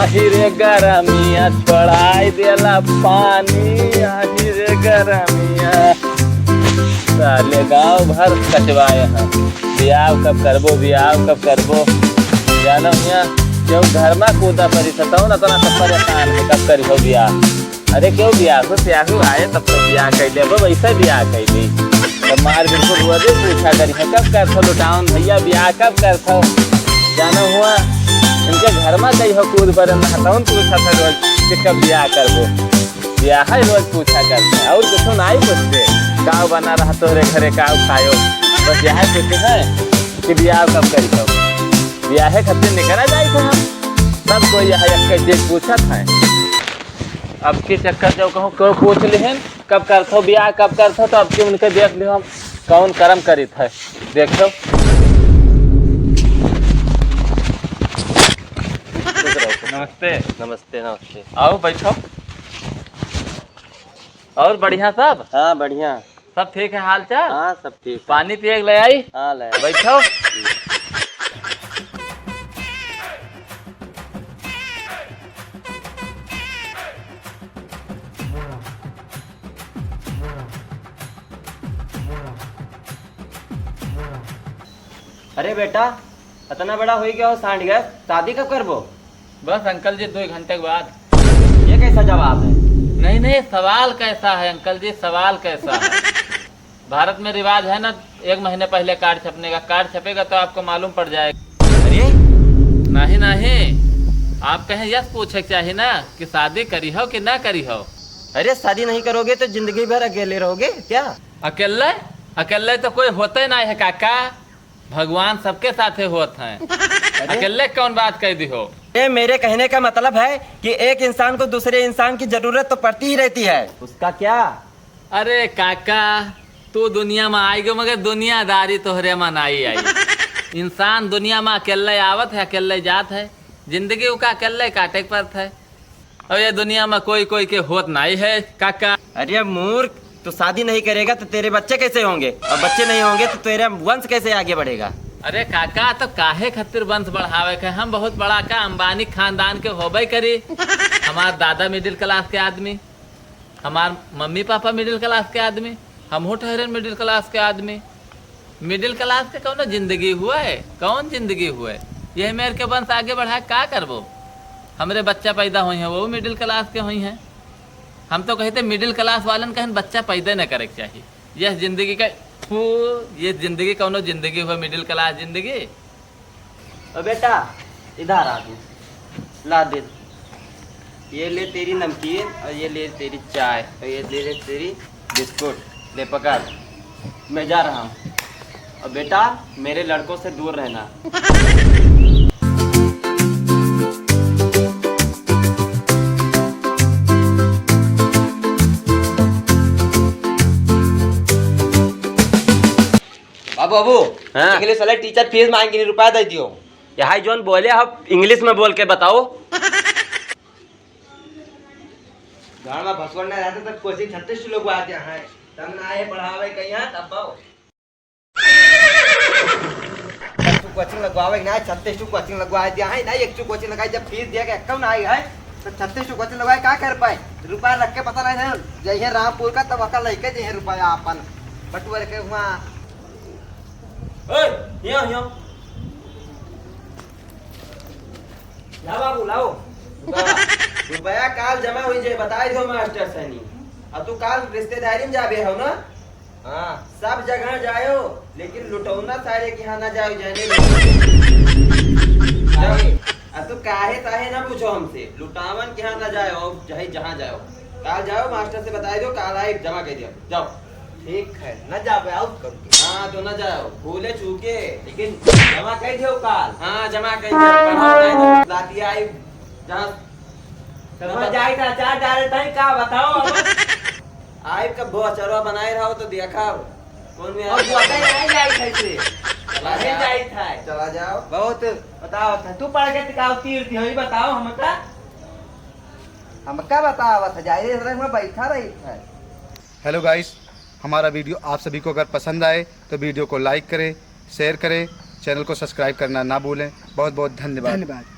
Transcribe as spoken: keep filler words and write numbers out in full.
आही रे गरमिया, छोड़ाई देला पानी, आही रे गरमिया। साले गांव भर कचवाए हैं, बियाह कब करबो, बियाह कब करबो। जानो हियां, क्यों घर में कूदा परी सताओ ना, तो ना सब परेशान है, कब करी हो बियाह। अरे क्यों बियाह हो, बियाह हो आए तब तो बियाह कर ले, अब वैसे बियाह कर ले। तो मार बिल्कुल रोजे पूछा करी है, कब कर थो लुटावन भैया, बियाह कब कर थो? जानो हुआ, इनके घर में कही हो कूद पर नहतवन पूछा था रोज कि कब बियाह करबो। बियाह है रोज पूछा करते हैं, और कुछ ना ही पूछते। काव बना रहा तोहरे घरे, काव खायो, बस यह पूछते हैं कि बियाह कब करी हो। बियाह खातिर निकला जाए थे हम, सब कोई यह एक चीज पूछत है। अब के चक्कर जो कहूँ क्यों पूछ लेहन, कब करत हो बियाह, कब करत हो, तो अब के उनके देख लियो हम कौन कर्म करित है, देखो। नमस्ते। नमस्ते, नमस्ते। आओ, बैठो। और बढ़िया सब? हाँ, बढ़िया। सब ठीक है हाल चाल? हाँ, सब ठीक है। पानी पिए के ले आई? हाँ, ले आई। बैठो। अरे बेटा, इतना बड़ा हो गया हो सांड गया, शादी कब करबो? बस अंकल जी, दो घंटे के बाद। ये कैसा जवाब है? नहीं, नहीं, सवाल कैसा है अंकल जी, सवाल कैसा है? भारत में रिवाज है ना, एक महीने पहले कार्ड छपने का, कार्ड छपेगा तो आपको मालूम पड़ जाएगा। अरे? नहीं, नहीं, आप कहें यस पूछे के चाहिए ना कि शादी करी हो कि ना करी हो। अरे, शादी नहीं करोगे तो जिंदगी भर अकेले रहोगे क्या? अकेले? अकेले तो कोई होते नहीं है काका, भगवान सबके साथे होत हैं। अरे? अकेले कौन बात कह दी हो? ये मेरे कहने का मतलब है कि एक इंसान को दूसरे इंसान की जरूरत तो पड़ती ही रहती है। उसका क्या? अरे काका, तू दुनिया में आई गो, मगर दुनियादारी तोहरे में नहीं आई। इंसान दुनिया में अकेले आवत है, अकेले जात है, जिंदगी का अकेले काटे के पड़त है। अब ये दुनिया में कोई कोई के होत नहीं है काका। अरे मूर्ख, तू शादी नहीं करेगा तो तेरे बच्चे कैसे होंगे, और बच्चे नहीं होंगे तो तेरा वंश कैसे आगे बढ़ेगा? अरे काका, तो काहे खातिर वंश बढ़ावे के? हम बहुत बड़ा का अंबानी खानदान के होबे करी। हमार दादा मिडिल क्लास के आदमी, हमार मम्मी पापा मिडिल क्लास के आदमी, हमहू ठहरे मिडिल क्लास के आदमी। मिडिल क्लास के कौनो जिंदगी हुआ है? कौन जिंदगी हुआ है? यही मेर के वंश आगे बढ़ा के का करबो? हमरे बच्चा पैदा होई हैं, वो मिडिल क्लास के होई हैं। हम तो कहते मिडिल क्लास वालन कहन बच्चा पैदा न करे के चाहिए। यह जिंदगी का, थू, ये जिंदगी कौनो जिंदगी हुआ, मिडिल क्लास जिंदगी? ओ बेटा, इधर आ तू, ला दे। ये ले तेरी नमकीन और ये ले तेरी चाय और ये ले, ले तेरी बिस्कुट। ले पकड़, मैं जा रहा हूँ। और बेटा, मेरे लड़कों से दूर रहना। बाबू, बाबू, हाँ। इंग्लिश वाले टीचर फीस मांगी, रुपया दे दियो। यहाँ जोन बोले, आप इंग्लिश में बोल के बताओ। गाँव में भसुर ना रहते तब कोचिंग छत्तीस लोग आते हैं, तब ना आए पढ़ावे कहीं यहाँ, तब आओ। तब तू कोचिंग लगवावे ना, छत्तीस ठो कोचिंग लगवा दिया है ना, एक ठो कोचिंग लगाई, जब फीस दिया के कौन आई है, तो छत्तीस ठो कोचिंग लगवाए, का कर पाए? रुपया रख के पता नहीं है, जइहे रामपुर का, तब अकल लेके जइहे रुपया अपन बटुअर के हुआ। ओए, हिया, हिया। लाओ बाबू, लाओ। रुपया काल जमा हुई जे, बताई दो मास्टर सैनी। अब तू काल रिश्तेदारी में जाबे हो ना? हाँ। सब जगह जायो, लेकिन लुटौना सारे के यहाँ ना जायो, जाने दो। काहे? अब तू काहे ताहे ना पूछो हमसे, लुटावन के यहाँ ना जायो, चाहे जहाँ जायो। काल जाओ, मास्टर से बताई दो, काल आई जमा कर दिया। जाओ। ठीक है, न जाबे, आउट करके। हाँ, तो न जाओ, भूले चूके। लेकिन जमा कई दियो काल। हाँ, जमा कई दियो, पढ़ाओ नहीं तो लाठी आई, जहाँ तो मैं जाई था, चार डाले था, का बताओ अब? आई कब भो अचरवा बनाए रहो तो देखा, कौन में अब आई? वो नहीं जाई था इसे। चला नहीं जाओ। जाई था। चला जाओ। बहुत बताओ था, तू पढ़ के टिकाऊ तीर थी, वही बताओ हमका। हमका बताओ था, जाए रहे, मैं बैठा रही था। हेलो गाइस, हमारा वीडियो आप सभी को अगर पसंद आए तो वीडियो को लाइक करें, शेयर करें, चैनल को सब्सक्राइब करना ना भूलें। बहुत बहुत धन्यवाद। धन्यवाद।